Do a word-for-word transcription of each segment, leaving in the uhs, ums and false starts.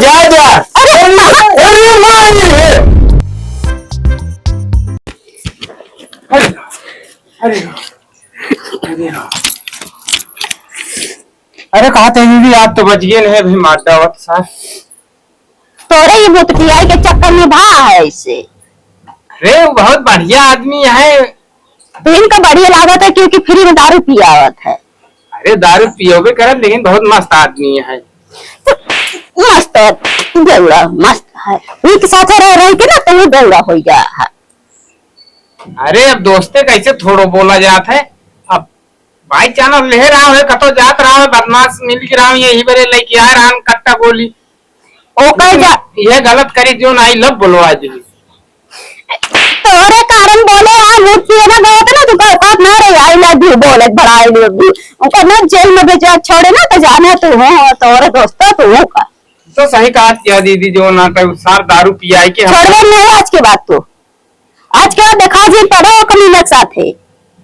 आ जा। अरे, अरे माई रे। अरे, अरे, अरे। अरे, कहा थे दीदी, आप तो बच गए नहीं, अभी मार डावत सार। तोरे ये भूत पियाई के चक्कर में भा है ऐसे। अरे, वो बहुत बढ़िया आदमी है। तो इनका बढ़िया लागत है क्योंकि फ्री में दारू पियावत है। अरे, दारू पियोबे करत, लेकिन बहुत मस्त आदमी है। तो मस्त है, बेवड़ा मस्त है। इनके साथ रह, रह के ना तो वो बेवड़ा हो गया है। अरे, अब दोस्ते कैसे थोड़ो बोला जात है। अब बाई चांस ले रहा है, कतो जात रहा है, बदमाश मिल के रहा है, यही बरे लेके आ रहा है कट्टा गोली। ओकर जा- ये गलत करी जो ना आई लव बोलवा दी। तोरे कारण बोले यार, भूत पिए ना गए थे ना, तू का औकात ना रही, I love you बोले, बड़ा I love you। उनका ना जेल में भेजा छोड़े ना, तो जाने तू हो, तोरे दोस्त तू हो का। तो सही कहा किया दीदी, जो ना तो सार दारू पियाई के हम छोड़बे नहीं आज के बाद तू। आज के बाद देखा जी पड़ो कमीना के साथे।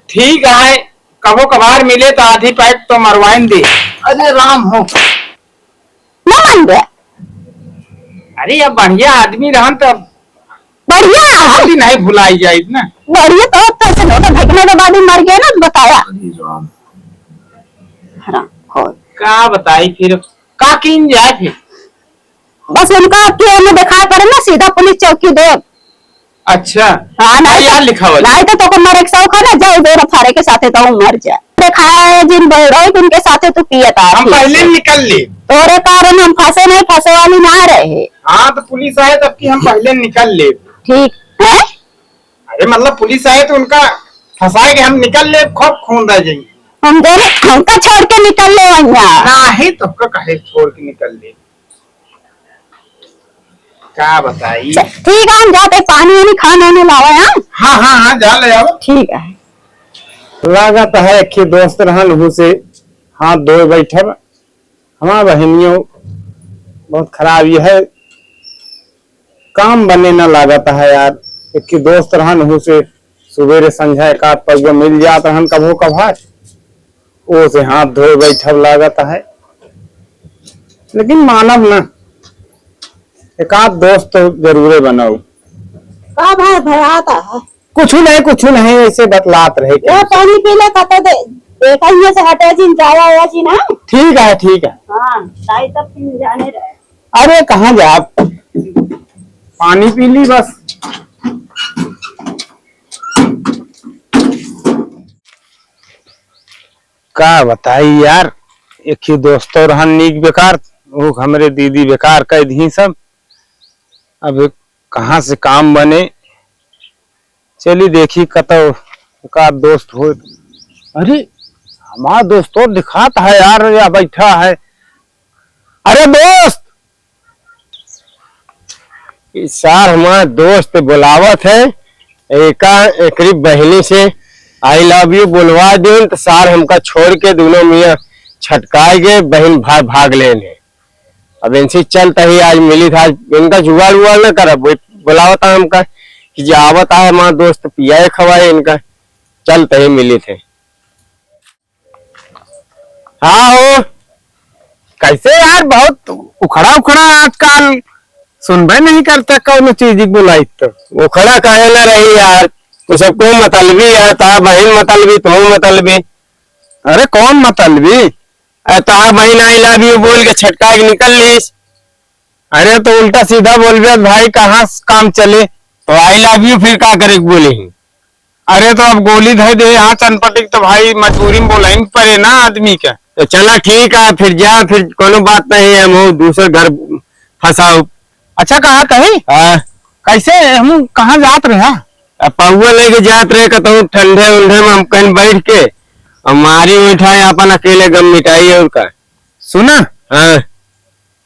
ठीक है, कबो कभार मिले तो आधी पैक तो मरवाइन दे। अरे राम हो। ना मान गया। अरे, अब बढ़िया आदमी रहन तो बढ़िया है। कभी नहीं भुलाई जाए ना। बढ़िया तो होता है, चलो, तो घटना के बाद ही मर गया ना, बताया। अरे राम। हराम खोर। का बताई फिर, का कीन जाए फिर? बस उनका के हमें दिखाई पड़े ना, सीधा पुलिस चौकी दे। अच्छा। हाँ, नहीं तो, लिखावल। नहीं तो तोको मरे के शौक है ना, जाए दे फारे के साथे तो मर जा। देखा है जिन बहरोई उनके साथे तू पियत आ हम पहले निकल ले। तोरे कारण हम फंसे नहीं, फंसे वाली ना रहे। हाँ, तो पुलिस आए तब की हम पहले निकल ले। ठीक है। अरे मतलब पुलिस आए तो उनका फंसा के हम निकल ले, खूब खून रह जाएंगे। हम दोनों हमका छोड़ के निकल ले वहाँ। नहीं, तबका कहे छोड़ के निकल ले। का बताई? च-, ठीक है, हम जाते पानी वानी खाना वाना लावे, हाँ? हाँ, हाँ, हाँ, जा ले आओ। ठीक है। लागत है एक ही दोस्त रहन, उहू से हाथ धोए बैठब। हमार बहनियों बहुत खराब ये है, काम बने ना लागत है यार। एक ही दोस्त रहन, उहू से सुबेरे संझा एक आध पगुआ मिल जात रहन कभो कभार। ओ से हाथ धोए बैठब लागत है, लेकिन मानब ना, एक आध दोस्त तो जरूरे बनाऊ। का भाई भराता है? कुछ नहीं, कुछ नहीं, ऐसे बतलात रहे के। ये पानी पी ले, कतो दे, देखा ही से हटे जिन जाया आया जी ना। ठीक है, ठीक है। हाँ, ताई तब फिर जाने रहे। अरे कहाँ जा, पानी पी ली बस। का बताई यार, एक ही दोस्तों रहन नीक बेकार, वो हमरे दीदी बेकार कह दी सब। अब कहाँ से काम बने, चली देखी कतौ का दोस्त हो। अरे हमार दोस्त और दिखात है यार, या बैठा है। अरे दोस्त, ई सार हमार दोस्त बोलावत है, एका एकरी बहिनी से I love you बोलवा देन, तो सार हमका छोड़ के दोनों मियाँ छटकाए गए, बहिन भाई भाग लेन है। अब इनसे चलता ही आज मिली था, इनका जुगाड़ उगाड़ ना करब, वो बोलावत है हमका कि जे आवत है हमार दोस्त पियाए खवाए इनका, चलता ही मिली थे। हाँ हो, कैसे यार, बहुत उखड़ा उखड़ा आजकल सुनबे नहीं करता कौनो चीज की बुलाई तो। उखड़ा काहे ना रही यार, तू सबको मतलबी है, तार बहिन मतलबी, तू मतलबी। अरे कौन मतलबी? अरे तार बहिन I love you बोल के छटका के निकल लीस। अरे तो उल्टा सीधा बोलबे भाई, कहाँ से काम चले? तो I love you फिर का करे के बोले ही? अरे तो अब गोली धर दे यहाँ चनपटी के, तो भाई मजबूरी में बोला ही पड़े ना आदमी के। तो चला ठीक है, फिर जा, फिर कोनो बात नहीं है, हम दूसरे घर फंसाओ। अच्छा कहा कही? हाँ। कैसे हम कहाँ जात रहे? अब पौवा लेके जात रहे, कहता हूँ ठंडे उंडे में हम कहीं बैठ के और मारी उठाए अपन अकेले गम मिटाई और का। सुना? हाँ।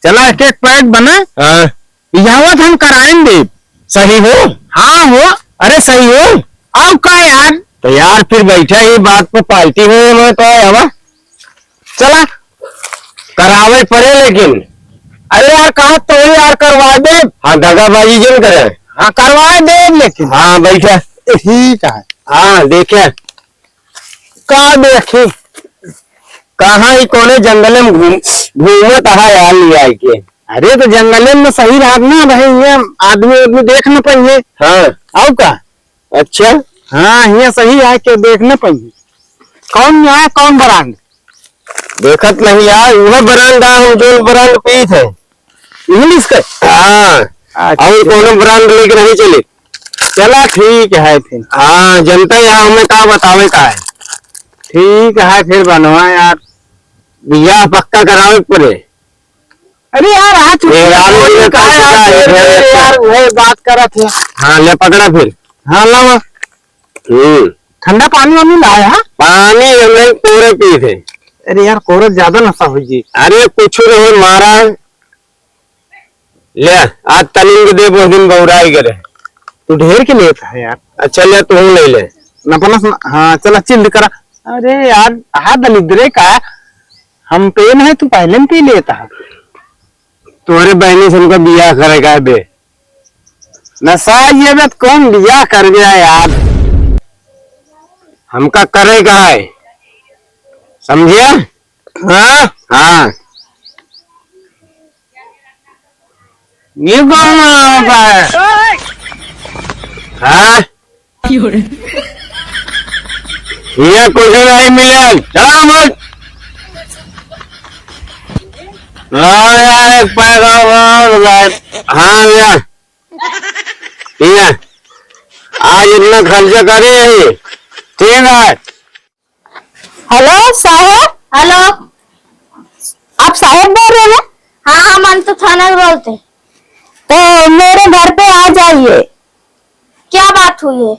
चला एक एक पैक बना। हाँ। बियाहवा तो हम कराएन देब। सही हो? हाँ हो। अरे सही हो? अब का यार? तो यार फिर बैठा ही बात पे पार्टी हो, मैं तो आया हुआ। चला। करावे पड़े लेकिन। अरे यार कहा तो यार करवा दे। हाँ दगाबाजी जिन करे। हाँ करवा दे लेकिन। हाँ बैठा। ठीक है। हाँ देखे। का देखी? कहाँ ही कोने जंगल में घूम, घूमत है यार लिया के। अरे तो जंगले में सही रहत ना भाई, ये आदमी उदमी देख न पाइए। हाँ। आउ का? अच्छा। हाँ, ये सही है कि देख न पाइए। कौन है, कौन ब्रांड? देखत नहीं यार, वह ब्रांड है, हम जो ब्रांड पीत है। इंग्लिश का? हाँ। अच्छा। और कोनो ब्रांड लेके नहीं चले। चला ठीक है फिर। हाँ, जनता यहाँ हमें का बतावे का है। ठीक है फिर बनवा यार। बियाह पक्का करावे के पड़े। अरे यार, आज ए, यार, छुट्टी ये का यार, पैसा है, अरे यार, वही बात करत है। हाँ, ले पकड़ा फिर। हाँ, लावा। हम्म। ठंडा पानी वानी लाया है? पानी हमरे कोरे पी थे। अरे यार, कोरे ज्यादा नशा हो जी। अरे, कुछ नहीं, मारा। ले, आज तनिन के दे, बहुत दिन बौराई करे। तू ढेर के लेता है यार। अच्छा, ले, तू ले ले। नपनस न-, हाँ, चला, चिल्ड करा। अरे यार, हाँ, दलिद्रे का, हम पे नहीं, तू पहले में पी लेता है। तोहरे बहनी से हमका बियाह करे का है बे। नशा ये बे, कौन बियाह करबे यार? हमका करे का है, समझे? हाँ? हाँ। ये कौन है? हाँ? ये कुछ नहीं मिले। चला मत। हाँ यार, एक पैसा और यार। हाँ यार। ठीक है, आज इतना खर्चा करी है, ठीक है। हेलो साहेब। हेलो। आप साहेब बोल रहे हैं? हाँ, हम अंतु थाना से बोलते हैं। तो मेरे घर पे आ जाइए। क्या बात हुई है?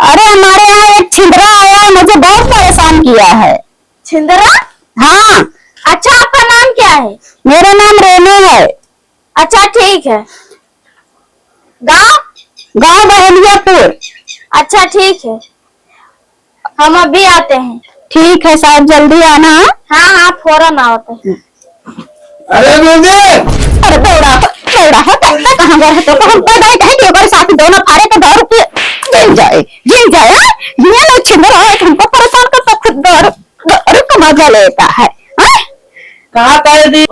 अरे, हमारे यहाँ एक छिंदरा आया है, मुझे बहुत परेशान किया है। छिंदरा? हाँ। अच्छा, आपका नाम क्या है? मेरा नाम रेनू है। अच्छा, ठीक है। गाँव? गाँव बहेलियापुर। अच्छा, ठीक है, हम अभी आते हैं। ठीक है साहब, जल्दी आना। हाँ, हाँ, फौरन आवत है। अरे दीदी! अरे बौड़ा हो, बौड़ा हो, तो, तो कहाँ गए हो? तो हम तो गए कहे कि ओकर साथ दोनों फाड़े के दारू पिए, जिन जाए, जिन जाए, हाँ? ये लोग छिंदर है, हमको परेशान करता, खुद दारू, दारू का मजा लेता है, हाँ? कहाँ कहे दी?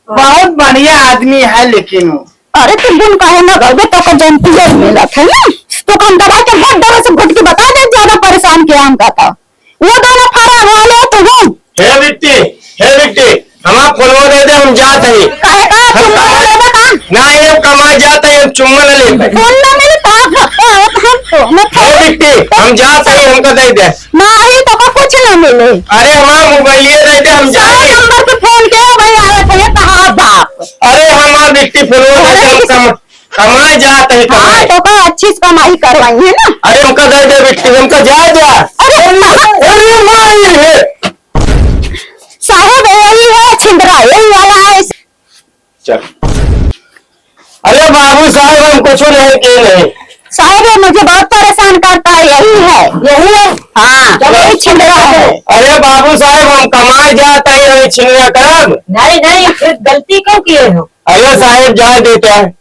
बहुत बढ़िया आदमी है, लेकिन वो। अरे, तू गुण काहे ना गावे, तो का जनती है मिलत है ना? तो का हम दबा के बहुत डर से घुट के बता दे, ज्यादा परेशान किया हमका तो। वो दोनों फरार हो ले तू। हे बिट्टी, हे बिट्टी, हमार फोनवा दे दे, हम जात हई। काहे का? हम चुम्मा कमा-, लेबे का? ना, हम कमाए जात हई, हम चुम्मा ना लेबे। फोन ना मिले तो हम, हम, हम तो, मैं हे बिट्टी, हम जात हई, हमका दे दे। नाही, तोका कुछ ना मिले। अरे हमार मोबाइलिया दे दे, हम सारे जाई। नंबर पे फोन के, वही आवत है, कहाँ बाप? अरे हमार बिट्टी फोनवा दे दे, अरे हम कम-, कमाए जात है, हाँ, कमाए। तोका अच्छी से कमाई करवाई है ना। अरे हमका दे दे बिट्टी, हमका जाए दे। अरे अरे, माँ। अरे माँ, ये है। साहेब, यही है छिंदरा, यही वाला है। चल। अरे बाबू साहेब, हम कुछ नहीं के नहीं। साहेब, ये मुझे बहुत परेशान करता है, यही है। यही है? हाँ, चलो, यही छिंदरा है। अरे बाबू साहेब, हम कमाए जात है, यही छिंदरा करब? नहीं, नहीं, फिर गलती क्यों किए हो? अरे साहेब, जाए देते हैं।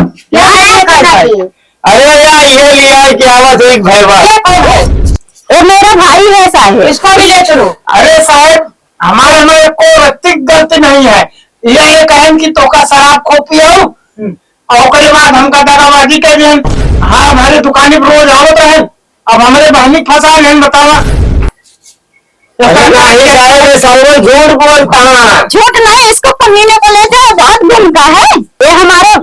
क्या है करना चाहिए? अरे यार, ये लिया है कि आवाज एक भाई बा। ये कौन है? ये मेरा भाई है साहेब। इसको भी ले चलो। अरे साहेब, हमारे में एको रत्ती गलती नहीं है। ये, ये कहन कि तोका शराब खूब पियो, हम्म। और ओकरे बाद हमका दगाबाजी कर दिहन। हाँ, हमारे दुकानी पर रोज आवत रहन, अब हमरे बहनी फंसा लेन, बतावा। अरे नहीं, सारे सारे झूठ बोलता है। झूठ नहीं, इसको पमीने को ले जाओ, बहुत गुण का है। ये हमारे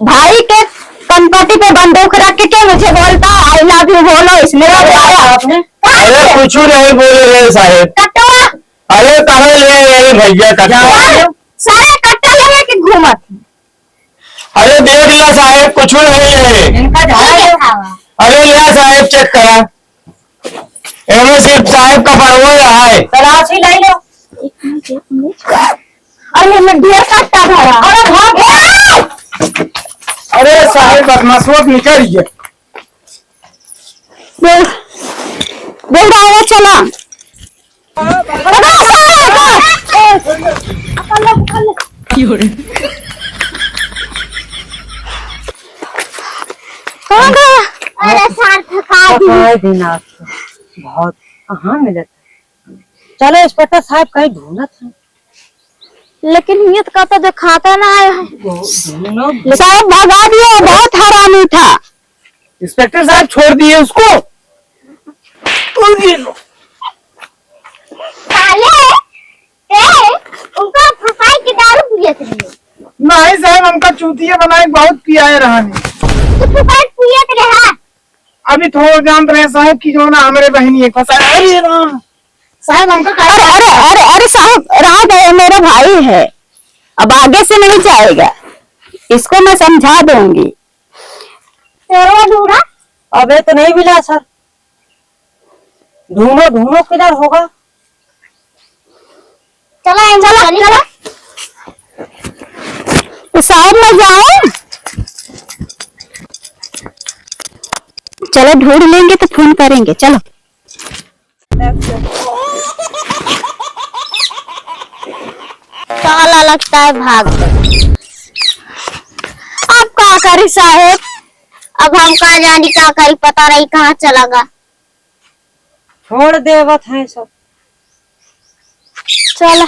भाई के कनपटी पे बंदूक रख के मुझे बोलता, "I love you" बोलो, इसने अरे बताया। आपने अरे कुछ नहीं बोले रे साहेब। कटवा। अरे कहाँ ले आए भैया कटवा? सारे कट्टा लेके घूमत। अरे देख लिया साहेब, कुछ नहीं है। इनका झाड़ा है। अरे लिया साहेब, चेक करा, एमे सिर्फ साहेब का परवल रहा है। तलाशी ले लो। एक मिनट, एक मिनट। अरे, एमे ढेर कट्टा भरा। अरे, भाग। अरे, साहेब, बदमाशवा निकल गया। बोल, बोल रहा है, चला। कहाँ गया? अरे, सार थका दी। थकाए दिन आज तो बहुत कहाँ मिलत है। चलो, इंस्पेक्टर साहब कहीं ढूंढत हैं। लेकिन ये तो कहता दिखाता ना है। साहब भगा दिए, बहुत हरामी था। इंस्पेक्टर साहब छोड़ दिए उसको। साले, ए, उनका फंसाई के दारू पियत रहे। नहीं साहब, हमका चूतिया बनाए बहुत पियाए रहनी। तो तू काहे पियत रहा? अभी थोड़ा जानत रहे साहब कि जो ना हमरे बहिनी एक फंसा। अरे राम, साहब हमका काहे अरे, अरे, अरे, अरे साहब, रह गए, मेरा भाई है, अब आगे से नहीं जाएगा, इसको मैं समझा दूंगी। चलो ढूंढा। अबे तो नहीं मिला सर। ढूंढो, ढूंढो, किधर होगा? चलो, चलो, चलो। तो साहब, मैं जाऊं? चलो, ढूंढ लेंगे तो फोन करेंगे। चलो। काला लगता है भाग गए। अब का करी साहेब, अब हम का जानी का करी, पता नहीं कहाँ चला गा। छोड़ देवत हैं सब। चला।